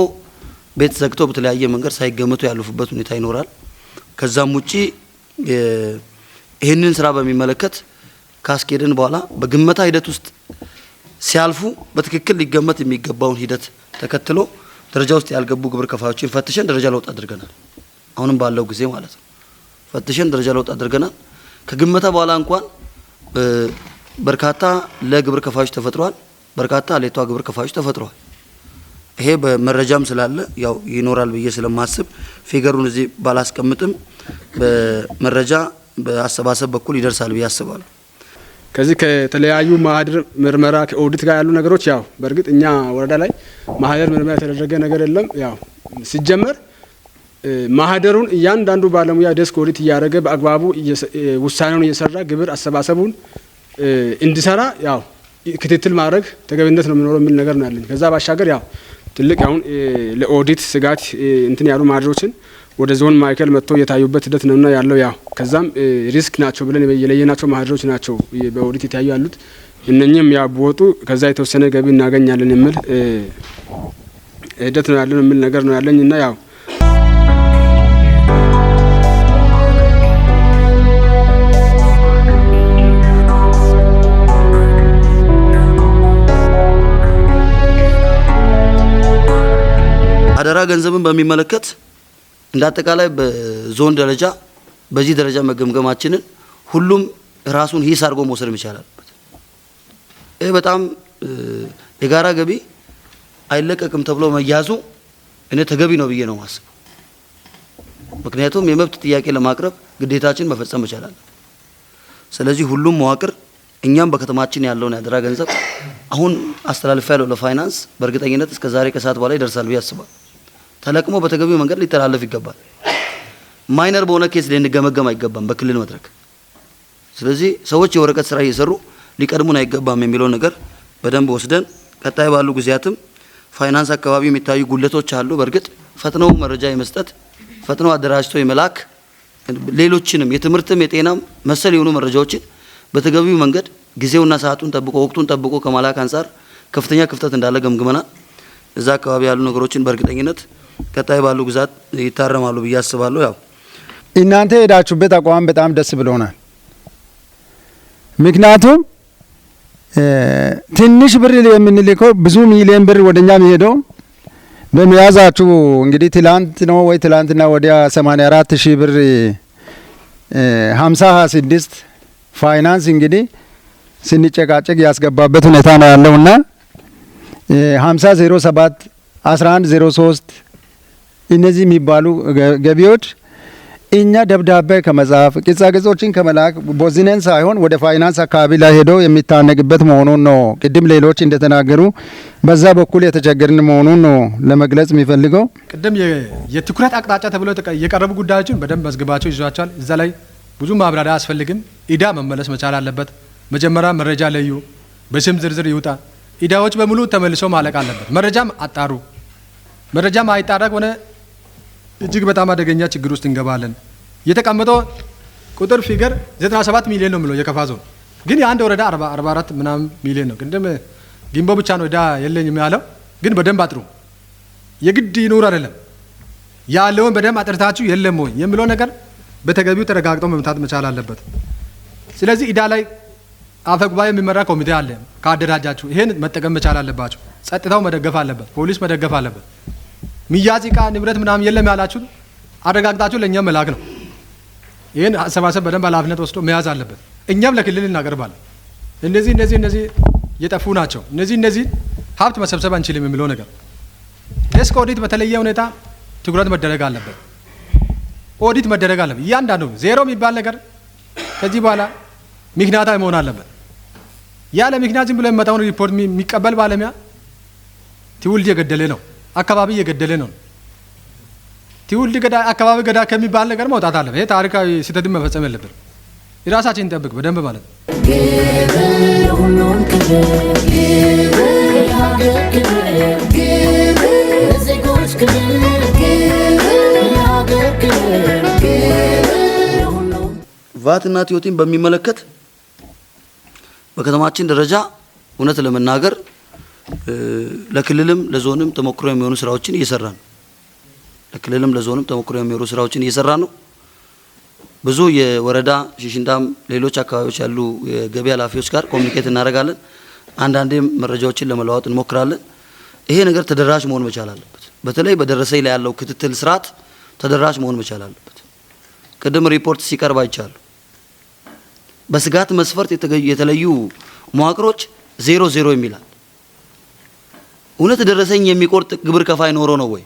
ቤት ዘግቶ በተለያየ መንገድ ሳይገመቱ ያለፉበት ሁኔታ ይኖራል። ከዛም ውጪ ይህንን ስራ በሚመለከት ካስኬድን በኋላ በግመታ ሂደት ውስጥ ሲያልፉ በትክክል ሊገመት የሚገባውን ሂደት ተከትሎ ደረጃ ውስጥ ያልገቡ ግብር ከፋዮችን ፈትሸን ደረጃ ለውጥ አድርገናል። አሁንም ባለው ጊዜ ማለት ነው ፈትሸን ደረጃ ለውጥ አድርገናል። ከግመታ በኋላ እንኳን በርካታ ለግብር ከፋዮች ተፈጥሯል። በርካታ ሌቷ ግብር ከፋዮች ተፈጥሯል። ይሄ በመረጃም ስላለ ያው ይኖራል ብዬ ስለማስብ figure ኡን እዚህ ባላስቀምጥም በመረጃ በአሰባሰብ በኩል ይደርሳል ብዬ አስባለሁ። ከዚህ ከተለያዩ ማህደር ምርመራ ከኦዲት ጋር ያሉ ነገሮች ያው በእርግጥ እኛ ወረዳ ላይ ማህደር ምርመራ የተደረገ ነገር የለም። ያው ሲጀመር ማህደሩን እያንዳንዱ ባለሙያ desk ኦዲት እያደረገ በአግባቡ ውሳኔውን እየሰራ ግብር አሰባሰቡን እንዲሰራ ያው ክትትል ማድረግ ተገቢነት ነው የሚኖረው የሚል ነገር ነው ያለኝ። ከዛ ባሻገር ያው ትልቅ አሁን ለኦዲት ስጋት እንትን ያሉ ማህደሮችን ወደ ዞን ማዕከል መጥቶ የታዩበት ሂደት ነውና ያለው ያው ከዛም risk ናቸው ብለን የለየናቸው ማህደሮች ናቸው በኦዲት የታዩ ያሉት። እነኚህም ያው ቢወጡ ከዛ የተወሰነ ገቢ እናገኛለን የሚል ሂደት ነው ያለን የሚል ነገር ነው ያለኝ እና ያው አደራ ገንዘብን በሚመለከት እንደ አጠቃላይ በዞን ደረጃ በዚህ ደረጃ መገምገማችንን ሁሉም ራሱን ሂስ አድርጎ መውሰድ መቻል አለበት። ይሄ በጣም የጋራ ገቢ አይለቀቅም ተብሎ መያዙ እኔ ተገቢ ነው ብዬ ነው የማስበው። ምክንያቱም የመብት ጥያቄ ለማቅረብ ግዴታችን መፈጸም መቻል አለብን። ስለዚህ ሁሉም መዋቅር እኛም በከተማችን ያለውን የአደራ ገንዘብ አሁን አስተላልፌያለሁ ለፋይናንስ፣ በእርግጠኝነት እስከ ዛሬ ከሰዓት በኋላ ይደርሳል ብዬ አስባለሁ። ተለቅሞ በተገቢው መንገድ ሊተላለፍ ይገባል። minor በሆነ case ልንገመገም አይገባም በክልል መድረክ። ስለዚህ ሰዎች የወረቀት ስራ እየሰሩ ሊቀድሙን አይገባም የሚለው ነገር በደንብ ወስደን ቀጣይ ባሉ ጊዜያትም ፋይናንስ አካባቢ የሚታዩ ጉድለቶች አሉ። በእርግጥ ፈጥነው መረጃ የመስጠት ፈጥነው አደራጅቶ የመላክ ሌሎችንም የትምህርትም የጤናም መሰል የሆኑ መረጃዎችን በተገቢው መንገድ ጊዜውና ሰዓቱን ጠብቆ ወቅቱን ጠብቆ ከመላክ አንፃር ከፍተኛ ክፍተት እንዳለ ገምግመናል። እዛ አካባቢ ያሉ ነገሮችን በእርግጠኝነት ቀጣይ ባሉ ግዛት ይታረማሉ ብዬ አስባለሁ። ያው እናንተ የሄዳችሁበት አቋም በጣም ደስ ብሎናል። ምክንያቱም ትንሽ ብር የምንልከው ብዙ ሚሊዮን ብር ወደኛ የሚሄደው በመያዛችሁ እንግዲህ ትላንት ነው ወይ ትላንትና ወዲያ 84,000 ብር 56 ፋይናንስ እንግዲህ ስንጨቃጨቅ ያስገባበት ሁኔታ ነው ያለውና 50 07 11 03 እነዚህ የሚባሉ ገቢዎች እኛ ደብዳቤ ከመጻፍ፣ ቅጻ ቅጾችን ከመላክ ቦዝነን ሳይሆን ወደ ፋይናንስ አካባቢ ላይ ሄዶ የሚታነቅበት መሆኑን ነው። ቅድም ሌሎች እንደተናገሩ በዛ በኩል የተቸገርን መሆኑን ነው ለመግለጽ የሚፈልገው። ቅድም የትኩረት አቅጣጫ ተብሎ የቀረቡ ጉዳዮችን በደንብ መዝግባቸው ይዟቸዋል። እዛ ላይ ብዙ ማብራሪያ አያስፈልግም። ኢዳ መመለስ መቻል አለበት። መጀመሪያ መረጃ ለዩ፣ በስም ዝርዝር ይውጣ። ኢዳዎች በሙሉ ተመልሶ ማለቅ አለበት። መረጃም አጣሩ። መረጃም አይጣራ ከሆነ እጅግ በጣም አደገኛ ችግር ውስጥ እንገባለን። የተቀመጠው ቁጥር figure 97 ሚሊዮን ነው የሚለው የከፋ ዞን፣ ግን የአንድ ወረዳ 44 ምናምን ሚሊዮን ነው። ቅድም ጊምቦ ብቻ ነው ዕዳ የለኝም ያለው፣ ግን በደንብ አጥሩ። የግድ ይኑር አይደለም፣ ያለውን በደንብ አጥርታችሁ የለም ወይ የሚለው ነገር በተገቢው ተረጋግጦ መምታት መቻል አለበት። ስለዚህ ዕዳ ላይ አፈ ጉባኤ የሚመራ ኮሚቴ አለ ካደራጃችሁ፣ ይሄን መጠቀም መቻል አለባችሁ። ጸጥታው መደገፍ አለበት፣ ፖሊስ መደገፍ አለበት። ሚያዝ ዕቃ ንብረት ምናምን የለም ያላችሁ አረጋግጣችሁ ለእኛም መላክ ነው። ይህን አሰባሰብ በደንብ ኃላፊነት ወስዶ መያዝ አለበት። እኛም ለክልል እናቀርባለን። እነዚህ እነዚህ እነዚህ የጠፉ ናቸው፣ እነዚህ እነዚህ ሀብት መሰብሰብ አንችልም የሚለው ነገር desk ኦዲት በተለየ ሁኔታ ትኩረት መደረግ አለበት። ኦዲት መደረግ አለበት። እያንዳንዱ ዜሮ የሚባል ነገር ከዚህ በኋላ ምክንያታዊ መሆን አለበት። ያለ ምክንያት ዝም ብሎ የሚመጣውን ሪፖርት የሚቀበል ባለሙያ ትውልድ የገደለ ነው፣ አካባቢ እየገደለ ነው። ትውልድ ገዳ አካባቢ ገዳ ከሚባል ነገር መውጣት አለበት። ይሄ ታሪካዊ ስህተትን መፈጸም የለብንም። የራሳችንን እንጠብቅ በደንብ ማለት ነው። ግብር ለሁሉም ክብር፣ ግብር ለሀገር ክብር፣ ግብር ለዜጎች ክብር፣ ግብር ለሀገር ክብር፣ ግብር ለሁሉም። ቫትና ቲኦቲን በሚመለከት በከተማችን ደረጃ እውነት ለመናገር ለክልልም ለዞንም ተሞክሮ የሚሆኑ ስራዎችን እየሰራ ነው። ለክልልም ለዞንም ተሞክሮ የሚሆኑ ስራዎችን እየሰራ ነው። ብዙ የወረዳ ሽሽንዳም ሌሎች አካባቢዎች ያሉ የገቢ ኃላፊዎች ጋር communicate እናደርጋለን። አንዳንዴም መረጃዎችን ለመለዋወጥ እንሞክራለን። ይሄ ነገር ተደራሽ መሆን መቻል አለበት። በተለይ በደረሰኝ ላይ ያለው ክትትል ስርዓት ተደራሽ መሆን መቻል አለበት። ቅድም ሪፖርት ሲቀርብ አይቻለሁ። በስጋት መስፈርት የተለዩ መዋቅሮች 0 0 የሚላል። እውነት ደረሰኝ የሚቆርጥ ግብር ከፋይ ኖሮ ነው ወይ?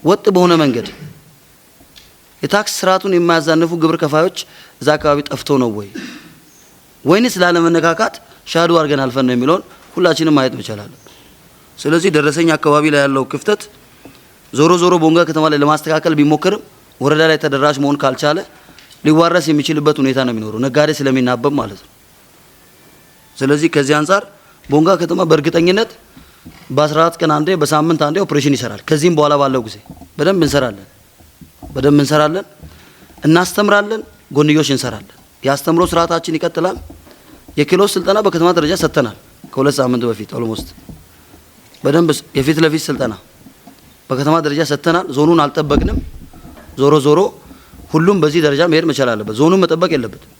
ወጥ በሆነ መንገድ የታክስ ስርዓቱን የማያዛንፉ ግብር ከፋዮች እዛ አካባቢ ጠፍቶ ነው ወይ? ወይንስ ላለመነካካት shadow አድርገን አልፈን ነው የሚለውን ሁላችንም ማየት መቻል አለብን። ስለዚህ ደረሰኝ አካባቢ ላይ ያለው ክፍተት ዞሮ ዞሮ ቦንጋ ከተማ ላይ ለማስተካከል ቢሞክርም ወረዳ ላይ ተደራሽ መሆን ካልቻለ ሊዋረስ የሚችልበት ሁኔታ ነው የሚኖረው፣ ነጋዴ ስለሚናበብ ማለት ነው። ስለዚህ ከዚህ አንጻር ቦንጋ ከተማ በእርግጠኝነት በ14 ቀን አንዴ፣ በሳምንት አንዴ ኦፕሬሽን ይሰራል። ከዚህም በኋላ ባለው ጊዜ በደንብ እንሰራለን፣ በደንብ እንሰራለን፣ እናስተምራለን፣ ጎንዮሽ እንሰራለን። የአስተምሮ ስርዓታችን ይቀጥላል። የክህሎት ስልጠና በከተማ ደረጃ ሰጥተናል። ከ2 ሳምንት በፊት almost በደንብ የፊት ለፊት ስልጠና በከተማ ደረጃ ሰጥተናል። ዞኑን አልጠበቅንም። ዞሮ ዞሮ ሁሉም በዚህ ደረጃ መሄድ መቻል አለበት። ዞኑን መጠበቅ የለበትም።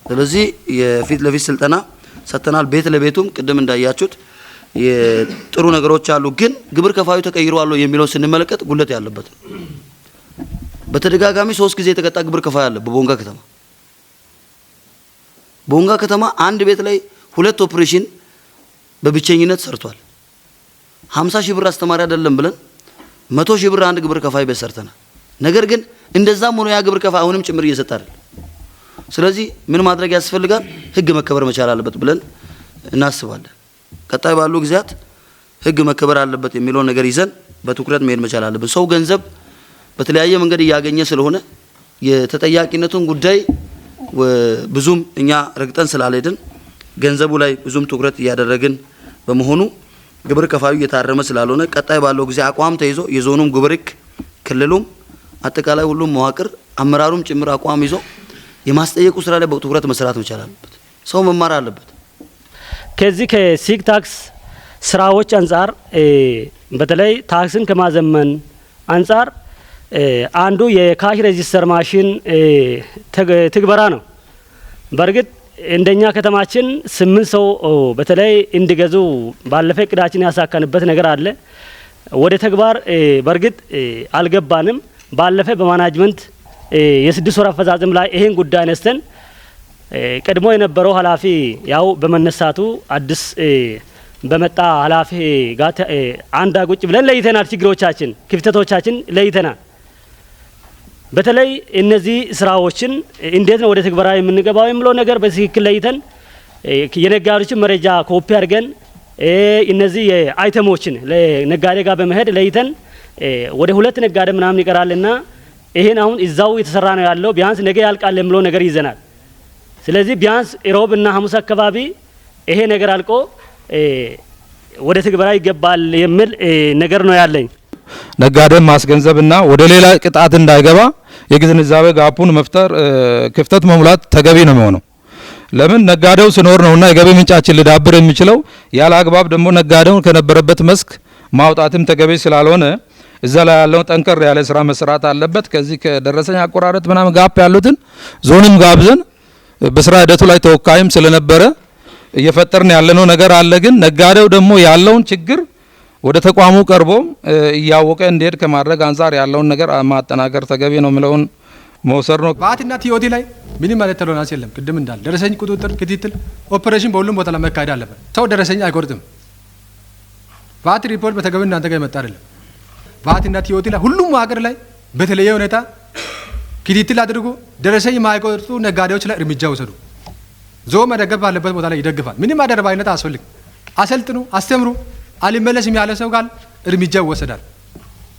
ስለዚህ የፊት ለፊት ስልጠና ሰጥተናል። ቤት ለቤቱም ቅድም እንዳያችሁት የጥሩ ነገሮች አሉ። ግን ግብር ከፋዩ ተቀይሯል የሚለው ስንመለከት ጉለት ያለበት ነው። በተደጋጋሚ 3 ጊዜ የተቀጣ ግብር ከፋይ አለ በቦንጋ ከተማ። ቦንጋ ከተማ አንድ ቤት ላይ 2 ኦፕሬሽን በብቸኝነት ሰርቷል። 50 ሺህ ብር አስተማሪ አይደለም ብለን 100 ሺህ ብር አንድ ግብር ከፋይ ቤት ሰርተናል። ነገር ግን እንደዛም ሆኖ ያ ግብር ከፋይ አሁንም ጭምር እየሰጠ አይደለም። ስለዚህ ምን ማድረግ ያስፈልጋል? ህግ መከበር መቻል አለበት ብለን እናስባለን። ቀጣይ ባሉ ጊዜያት ህግ መከበር አለበት የሚለውን ነገር ይዘን በትኩረት መሄድ መቻል አለብን። ሰው ገንዘብ በተለያየ መንገድ እያገኘ ስለሆነ የተጠያቂነቱን ጉዳይ ብዙም እኛ ረግጠን ስላልሄድን ገንዘቡ ላይ ብዙም ትኩረት እያደረግን በመሆኑ ግብር ከፋዩ እየታረመ ስላልሆነ ቀጣይ ባለው ጊዜ አቋም ተይዞ የዞኑም ግብር ህግ፣ ክልሉም፣ አጠቃላይ ሁሉም መዋቅር አመራሩም ጭምር አቋም ይዞ የማስጠየቁ ስራ ላይ በትኩረት መስራት መቻል አለበት። ሰው መማር አለበት። ከዚህ ከ SIG tax ስራዎች አንጻር በተለይ ታክስን ከማዘመን አንጻር አንዱ የ cash register machine ትግበራ ነው። በእርግጥ እንደኛ ከተማችን 8 ሰው በተለይ እንዲገዙ ባለፈ እቅዳችን ያሳካንበት ነገር አለ። ወደ ተግባር በእርግጥ አልገባንም። ባለፈ በ management የ6 ወር አፈጻጸም ላይ ይሄን ጉዳይ አነስተን ቀድሞ የነበረው ኃላፊ ያው በመነሳቱ አዲስ በመጣ ኃላፊ ጋር አንድ ቁጭ ብለን ለይተናል። ችግሮቻችን፣ ክፍተቶቻችን ለይተናል። በተለይ እነዚህ ስራዎችን እንዴት ነው ወደ ትግበራ የምንገባው የሚለው ነገር በትክክል ለይተን፣ የነጋዴዎችን መረጃ ኮፒ አድርገን፣ እነዚህ የ item ኦችን ለነጋዴ ጋር በመሄድ ለይተን ወደ 2 ነጋዴ ምናምን ይቀራልና ይሄን አሁን እዛው የተሰራ ነው ያለው። ቢያንስ ነገ ያልቃል የሚለው ነገር ይዘናል። ስለዚህ ቢያንስ ሮብና ሐሙስ አካባቢ ይሄ ነገር አልቆ ወደ ትግበራ ይገባል የሚል ነገር ነው ያለኝ። ነጋዴን ማስገንዘብና ወደ ሌላ ቅጣት እንዳይገባ የግንዛቤ gap ኡን መፍጠር፣ ክፍተት መሙላት ተገቢ ነው የሚሆነው። ለምን ነጋዴው ሲኖር ነውና የገቢ ምንጫችን ሊዳብር የሚችለው። ያለ አግባብ ደግሞ ነጋዴውን ከነበረበት መስክ ማውጣትም ተገቢ ስላልሆነ እዛ ላይ ያለው ጠንከር ያለ ስራ መስራት አለበት። ከዚህ ከደረሰኝ አቆራረጥ ምናምን gap ያሉትን ዞንም ጋብዘን በስራ ሂደቱ ላይ ተወካይም ስለነበረ እየፈጠርን ያለነው ነገር አለ። ግን ነጋዴው ደግሞ ያለውን ችግር ወደ ተቋሙ ቀርቦ እያወቀ እንዲሄድ ከማድረግ አንጻር ያለውን ነገር ማጠናከር ተገቢ ነው የሚለውን መውሰድ ነው። ቫትና TOT ላይ ምንም ማለት tolerance የለም። ቅድም እንዳለ ደረሰኝ ቁጥጥር፣ ክትትል፣ ኦፕሬሽን በሁሉም ቦታ ላይ መካሄድ አለበት። ሰው ደረሰኝ አይቆርጥም። ቫት ሪፖርት በተገቢ እናንተ ጋር የመጣ አይደለም። ቫትና TOT ላይ ሁሉም ሀገር ላይ በተለየ ሁኔታ ክትትል አድርጉ። ደረሰኝ የማይቆርጡ ነጋዴዎች ላይ እርምጃ ውሰዱ። ዞን መደገፍ ባለበት ቦታ ላይ ይደግፋል። ምንም አደረባይነት አያስፈልግም። አሰልጥኑ፣ አስተምሩ። አልመለስም ያለ ሰው ጋር እርምጃ ይወሰዳል።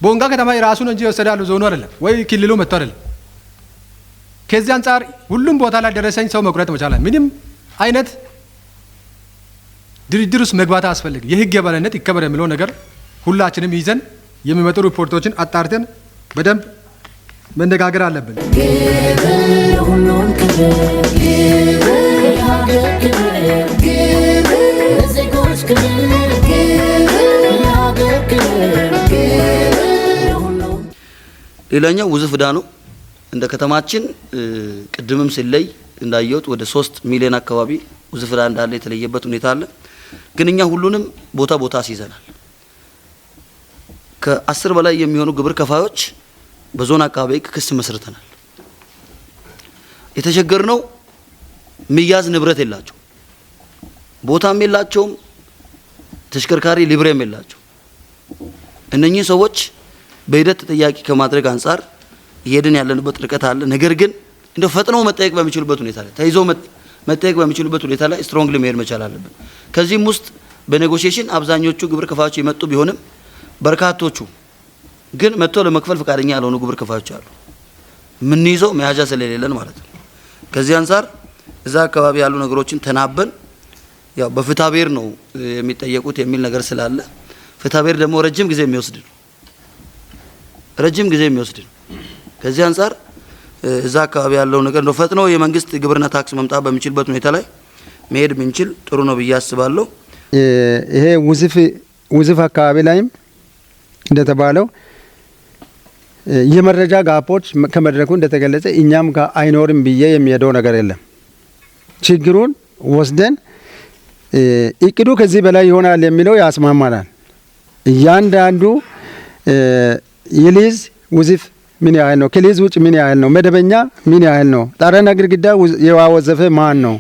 ቦንጋ ከተማ የራሱን እንጂ ይወሰዳሉ ዞኑ አይደለም ወይ ክልሉ መጥቶ አይደለም። ከዚህ አንጻር ሁሉም ቦታ ላይ ደረሰኝ ሰው መቁረጥ መቻል፣ ምንም አይነት ድርድር ውስጥ መግባት አያስፈልግም። የህግ የበላይነት ይከበር የሚለው ነገር ሁላችንም ይዘን የሚመጡ ሪፖርቶችን አጣርተን በደንብ መነጋገር አለብን። ግብር ሁሉም ክብር፣ ግብር ለሀገር ክብር፣ ግብር ለዜጎች ክብር፣ ግብር ለሀገር ክብር፣ ግብር ሁሉም። ሌላኛው ውዝፍ ዕዳ ነው። እንደ ከተማችን ቅድምም ሲለይ እንዳየሁት ወደ 3 ሚሊዮን አካባቢ ውዝፍ ዕዳ እንዳለ የተለየበት ሁኔታ አለ። ግን እኛ ሁሉንም ቦታ ቦታ አስይዘናል። ከ10 በላይ የሚሆኑ ግብር ከፋዮች በዞን አቃቤ ሕግ ክስ መስርተናል። የተቸገርነው ሚያዝ ንብረት የላቸው፣ ቦታም የላቸውም፣ ተሽከርካሪ ሊብሬም የላቸው። እነኚህ ሰዎች በሂደት ተጠያቂ ከማድረግ አንጻር እየሄድን ያለንበት ርቀት አለ። ነገር ግን እንደው ፈጥነው መጠየቅ በሚችሉበት ሁኔታ ላይ፣ ተይዘው መጠየቅ በሚችሉበት ሁኔታ ላይ strongly መሄድ መቻል አለብን። ከዚህም ውስጥ በ negotiation አብዛኞቹ ግብር ከፋዮች የመጡ ቢሆንም በርካቶቹ ግን መጥቶ ለመክፈል ፈቃደኛ ያልሆኑ ግብር ከፋዮች አሉ። የምንይዘው መያዣ ስለሌለን ማለት ነው። ከዚህ አንጻር እዛ አካባቢ ያሉ ነገሮችን ተናበን ያው በፍትሐብሔር ነው የሚጠየቁት የሚል ነገር ስላለ ፍትሐብሔር ደግሞ ረጅም ጊዜ የሚወስድ ነው። ረጅም ጊዜ የሚወስድ ነው። ከዚህ አንጻር እዛ አካባቢ ያለው ነገር ነው ፈጥኖ የመንግስት ግብርና ታክስ መምጣት በሚችልበት ሁኔታ ላይ መሄድ ብንችል ጥሩ ነው ብዬ አስባለሁ። ይሄ ውዝፍ አካባቢ ላይም እንደተባለው የመረጃ gap ኦች ከመድረኩ እንደተገለጸ እኛም ጋር አይኖርም ብዬ የሚሄደው ነገር የለም። ችግሩን ወስደን እቅዱ ከዚህ በላይ ይሆናል የሚለው ያስማማናል። እያንዳንዱ የሊዝ ውዝፍ ምን ያህል ነው? ከሊዝ ውጭ ምን ያህል ነው? መደበኛ ምን ያህል ነው? ጣራና ግድግዳ ያወዘፈ ማን ነው?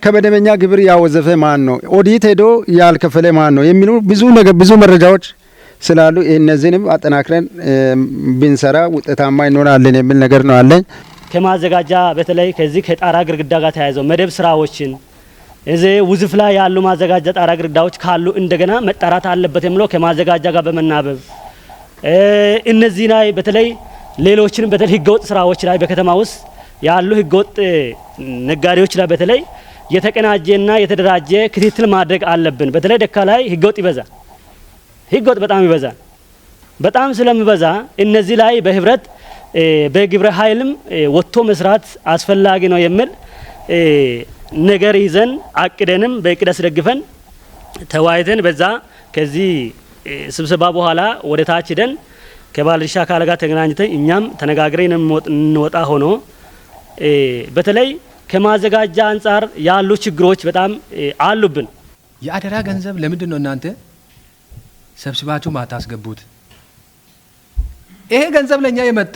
ከመደበኛ ግብር ያወዘፈ ማን ነው? ኦዲት ሄዶ ያልከፈለ ማን ነው? የሚሉ ብዙ ነገር ብዙ መረጃዎች ስላሉ እነዚህንም አጠናክረን ብንሰራ ውጤታማ እንሆናለን የሚል ነገር ነው አለኝ። ከማዘጋጃ በተለይ ከዚህ ከጣራ ግድግዳ ጋር ተያይዘው መደብ ስራዎችን እዚህ ውዝፍ ላይ ያሉ ማዘጋጃ ጣራ ግድግዳዎች ካሉ እንደገና መጣራት አለበት የሚለው ከማዘጋጃ ጋር በመናበብ እነዚህ ላይ በተለይ ሌሎችንም በተለይ ህገወጥ ስራዎች ላይ በከተማ ውስጥ ያሉ ህገወጥ ነጋዴዎች ላይ በተለይ የተቀናጀና የተደራጀ ክትትል ማድረግ አለብን። በተለይ ደካ ላይ ህገወጥ ይበዛል። ህገወጥ በጣም ይበዛል። በጣም ስለሚበዛ እነዚህ ላይ በህብረት በግብረ ኃይልም ወጥቶ መስራት አስፈላጊ ነው የሚል ነገር ይዘን አቅደንም በእቅድ አስደግፈን ተወያይተን በዛ ከዚህ ስብሰባ በኋላ ወደ ታች ሄደን ከባለድርሻ አካል ጋር ተገናኝተን እኛም ተነጋግረን እንወጣ ሆኖ በተለይ ከማዘጋጃ አንጻር ያሉ ችግሮች በጣም አሉብን። የአደራ ገንዘብ ለምንድን ነው እናንተ ሰብስባችሁ ማታስገቡት? ይሄ ገንዘብ ለኛ የመጣ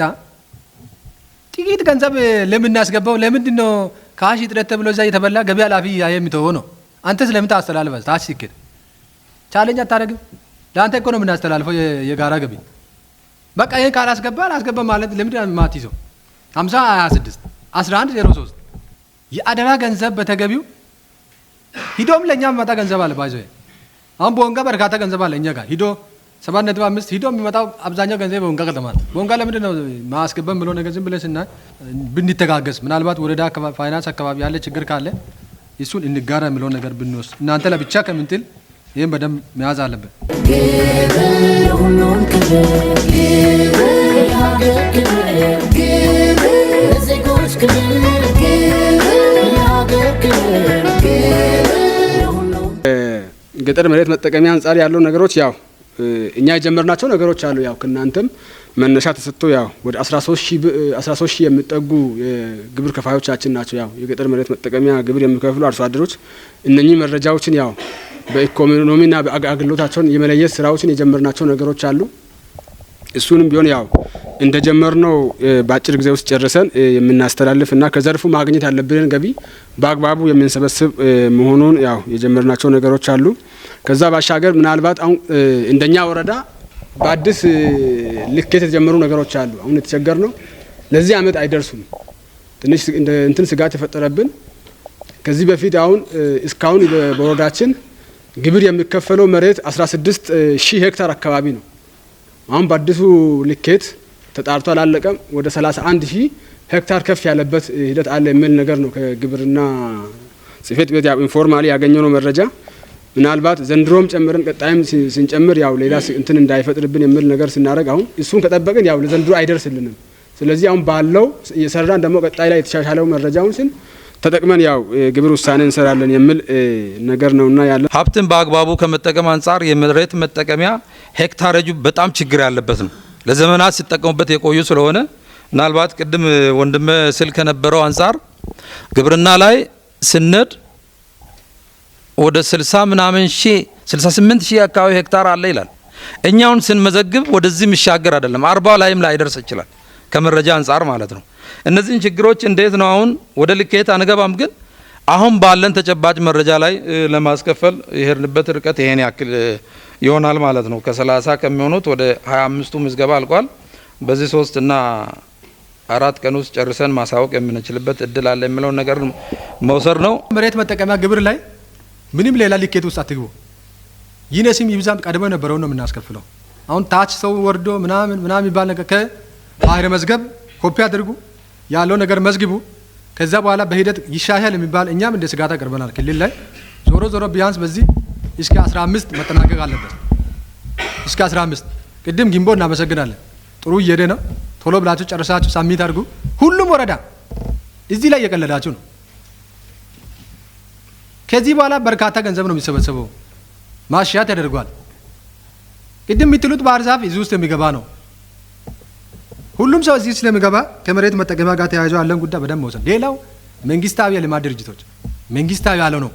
ጥቂት ገንዘብ ለምናስገባው ለምንድን ነው cash እጥረት ተብሎ እዛ የተበላ ገቢ ኃላፊ የሚተወው ነው? አንተ ስለምን ታስተላልፈ ታች ሲኬድ challenge አታደርግም? ለአንተ እኮ ነው የምናስተላልፈው የጋራ ገቢ። በቃ ይህን ካላስገባ አላስገባ ማለት ለምንድን ነው የማትይዘው? 50 26 11 03 የአደራ ገንዘብ በተገቢው ሂዶም ለእኛ የሚመጣ ገንዘብ አለ። ባይዞ አሁን ቦንጋ በርካታ ገንዘብ አለ እኛ ጋር ሂዶ 7.5 ሂዶ የሚመጣው አብዛኛው ገንዘብ ቦንጋ ከተማ ነው። ቦንጋ ለምንድን ነው ማስገበም ብሎ ነገር ዝም ብለን ስናይ ብንተጋገዝ ምናልባት ወረዳ ፋይናንስ አካባቢ ያለ ችግር ካለ እሱን እንጋራ የሚለው ነገር ብንወስድ እናንተ ለብቻ ከምንጥል ይህም በደንብ መያዝ አለብን። ግብር ለሁሉም ክብር፣ ግብር ለሀገር ክብር፣ ግብር ለዜጎች ክብር፣ ግብር ለሀገር ክብር፣ ግብር ለሁሉም። ገጠር መሬት መጠቀሚያ አንጻር ያለው ነገሮች ያው እኛ የጀመርናቸው ነገሮች አሉ። ያው ከእናንተም መነሻ ተሰጥቶ ያው ወደ 13 ሺህ የሚጠጉ የግብር ከፋዮቻችን ናቸው። ያው የገጠር መሬት መጠቀሚያ ግብር የሚከፍሉ አርሶ አደሮች እነኚህ መረጃዎችን ያው በኢኮኖሚና በአገልግሎታቸውን የመለየት ስራዎችን የጀመርናቸው ነገሮች አሉ። እሱንም ቢሆን ያው እንደጀመርነው በአጭር ጊዜ ውስጥ ጨርሰን የምናስተላልፍና ከዘርፉ ማግኘት ያለብንን ገቢ በአግባቡ የምንሰበስብ መሆኑን ያው የጀመርናቸው ነገሮች አሉ። ከዛ ባሻገር ምናልባት አሁን እንደኛ ወረዳ በአዲስ ልኬት የተጀመሩ ነገሮች አሉ። አሁን የተቸገርነው ለዚህ አመት አይደርሱም። ትንሽ እንትን ስጋት የፈጠረብን ከዚህ በፊት አሁን እስካሁን በወረዳችን ግብር የሚከፈለው መሬት 16 ሺህ ሄክታር አካባቢ ነው። አሁን በአዲሱ ልኬት ተጣርቶ አላለቀም። ወደ 31 ሺህ ሄክታር ከፍ ያለበት ሂደት አለ የሚል ነገር ነው ከግብርና ጽሕፈት ቤት ያው informally ያገኘነው መረጃ። ምናልባት ዘንድሮም ጨምረን ቀጣይም ስንጨምር ያው ሌላ እንትን እንዳይፈጥርብን የሚል ነገር ስናደርግ አሁን እሱን ከጠበቅን ያው ለዘንድሮ አይደርስልንም። ስለዚህ አሁን ባለው እየሰራን ደግሞ ቀጣይ ላይ የተሻሻለው መረጃውን ስን ተጠቅመን ያው ግብር ውሳኔ እንሰራለን የሚል ነገር ነውና ያለ። ሀብትን በአግባቡ ከመጠቀም አንጻር የመሬት መጠቀሚያ ሄክታሬጁ በጣም ችግር ያለበት ነው። ለዘመናት ሲጠቀሙበት የቆዩ ስለሆነ ምናልባት ቅድም ወንድም ስል ከነበረው አንጻር ግብርና ላይ ስንድ ወደ 60 ምናምን ሺህ 68 ሺህ አካባቢ ሄክታር አለ ይላል። እኛውን ስንመዘግብ ወደዚህ የሚሻገር አይደለም፣ 40 ላይም ላይደርስ ይችላል ከመረጃ አንጻር ማለት ነው። እነዚህን ችግሮች እንዴት ነው አሁን ወደ ልኬት አንገባም፣ ግን አሁን ባለን ተጨባጭ መረጃ ላይ ለማስከፈል የሄድንበት ርቀት ይሄን ያክል ይሆናል ማለት ነው። ከ30 ከሚሆኑት ወደ 25ቱ ምዝገባ አልቋል። በዚህ 3 እና 4 ቀን ውስጥ ጨርሰን ማሳወቅ የምንችልበት እድል አለ የሚለውን ነገር መውሰድ ነው። መሬት መጠቀሚያ ግብር ላይ ምንም ሌላ ልኬት ውስጥ አትግቡ። ይነስም ይብዛም ቀድሞ የነበረውን ነው የምናስከፍለው። አሁን ታች ሰው ወርዶ ምናምን ምናምን የሚባል ነገር ከማህደረ መዝገብ ኮፒ አድርጉ፣ ያለው ነገር መዝግቡ። ከዛ በኋላ በሂደት ይሻሻል የሚባል እኛም እንደ ስጋት አቅርበናል ክልል ላይ። ዞሮ ዞሮ ቢያንስ በዚህ እስከ 15 መጠናቀቅ አለበት። እስከ 15 ቅድም ግንቦት እናመሰግናለን። ጥሩ እየሄደ ነው። ቶሎ ብላችሁ ጨርሳችሁ ሳሚት አድርጉ። ሁሉም ወረዳ እዚህ ላይ እየቀለዳችሁ ነው። ከዚህ በኋላ በርካታ ገንዘብ ነው የሚሰበሰበው። ማሻሻያ ተደርጓል። ቅድም የምትሉት ባህር ዛፍ እዚህ ውስጥ የሚገባ ነው። ሁሉም ሰው እዚህ ስለሚገባ ከመሬት መጠቀሚያ ጋር ተያይዞ ያለን ጉዳይ በደንብ መውሰድ። ሌላው መንግስታዊ የልማት ድርጅቶች፣ መንግስታዊ ያልሆነው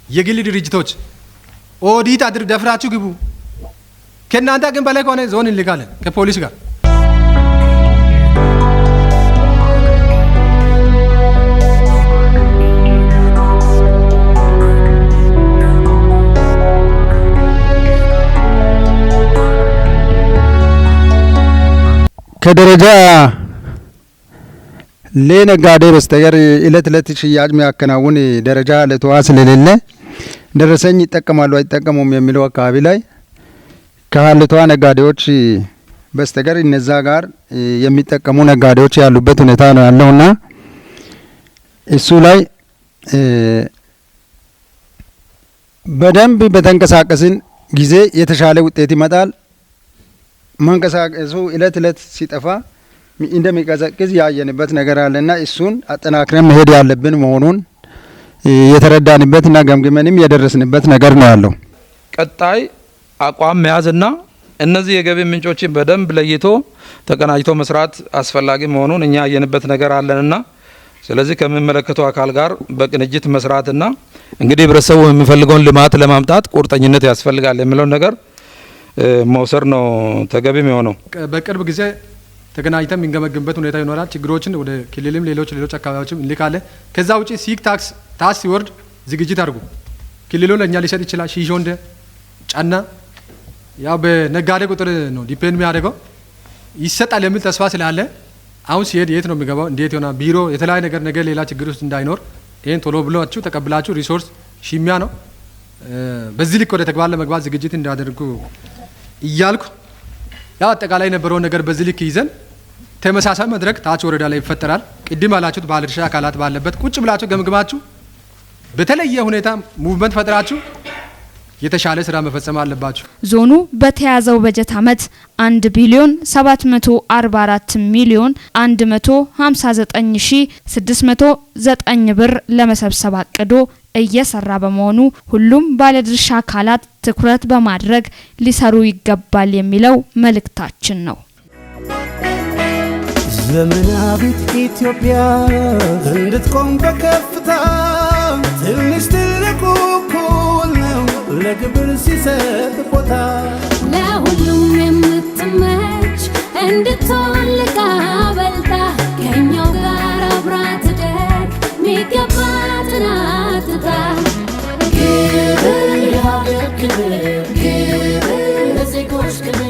የግል ድርጅቶች ኦዲት አድርግ፣ ደፍራችሁ ግቡ። ከእናንተ ግን በላይ ከሆነ ዞን እንልካለን ከፖሊስ ጋር። ከደረጃ ለነጋዴ በስተቀር እለት እለት ሽያጭ የሚያከናውን ደረጃ ለተዋ ስለሌለ ደረሰኝ ይጠቀማሉ አይጠቀሙም የሚለው አካባቢ ላይ ከሀልቷ ነጋዴዎች በስተቀር እነዛ ጋር የሚጠቀሙ ነጋዴዎች ያሉበት ሁኔታ ነው ያለውና እሱ ላይ በደንብ በተንቀሳቀስን ጊዜ የተሻለ ውጤት ይመጣል። መንቀሳቀሱ እለት እለት ሲጠፋ እንደሚቀዘቅዝ ያየንበት ነገር አለና እሱን አጠናክረን መሄድ ያለብን መሆኑን የተረዳንበትና ገምግመንም የደረስንበት ነገር ነው ያለው። ቀጣይ አቋም መያዝና እነዚህ የገቢ ምንጮችን በደንብ ለይቶ ተቀናጅቶ መስራት አስፈላጊ መሆኑን እኛ ያየንበት ነገር አለንና ስለዚህ ከሚመለከተው አካል ጋር በቅንጅት መስራትና እንግዲህ ህብረተሰቡ የሚፈልገውን ልማት ለማምጣት ቁርጠኝነት ያስፈልጋል የሚለውን ነገር መውሰድ ነው ተገቢ የሚሆነው። በቅርብ ጊዜ ተገናኝተን የምንገመግምበት ሁኔታ ይኖራል። ችግሮችን ወደ ክልልም ሌሎች አካባቢዎችም እንልካለን። ከዛ ውጪ ሲግ ታክስ ሲወርድ ዝግጅት አድርጉ። ክልሉ ለእኛ ሊሰጥ ይችላል። ሺሾንደ ጫና ያው በነጋዴ ቁጥር ነው depend የሚያደርገው፣ ይሰጣል የሚል ተስፋ ስላለ አሁን ሲሄድ የት ነው የሚገባው፣ እንዴት ይሆናል፣ ቢሮ የተለያየ ነገር ነገ ሌላ ችግር ውስጥ እንዳይኖር ይህን ቶሎ ብላችሁ ተቀብላችሁ resource ሽሚያ ነው፣ በዚህ ልክ ወደ ተግባር ለመግባት ዝግጅት እንዳደርጉ እያልኩ ያው አጠቃላይ የነበረውን ነገር በዚህ ልክ ይዘን ተመሳሳይ መድረክ ታች ወረዳ ላይ ይፈጠራል። ቅድም ያላችሁት ባለድርሻ አካላት ባለበት ቁጭ ብላችሁ ገምግማችሁ በተለየ ሁኔታ movement ፈጥራችሁ የተሻለ ስራ መፈጸም አለባችሁ። ዞኑ በተያዘው በጀት ዓመት 1 ቢሊዮን 744 ሚሊዮን 159 ሺ 609 ብር ለመሰብሰብ አቅዶ እየሰራ በመሆኑ ሁሉም ባለድርሻ አካላት ትኩረት በማድረግ ሊሰሩ ይገባል የሚለው መልእክታችን ነው። ዘመናዊት ኢትዮጵያ እንድትቆም በከፍታ፣ ትንሽ ትልቁ እኩል ነው ለግብር ሲሰጥ ቦታ። ለሁሉም የምትመች እንድትሆን ልቃ በልታ፣ ከኛው ጋር አብራ ትደግ፣ ሚገባትን አትጣ። ግብር ለሀገር ክብር፣ ግብር ለዜጎች ክብር።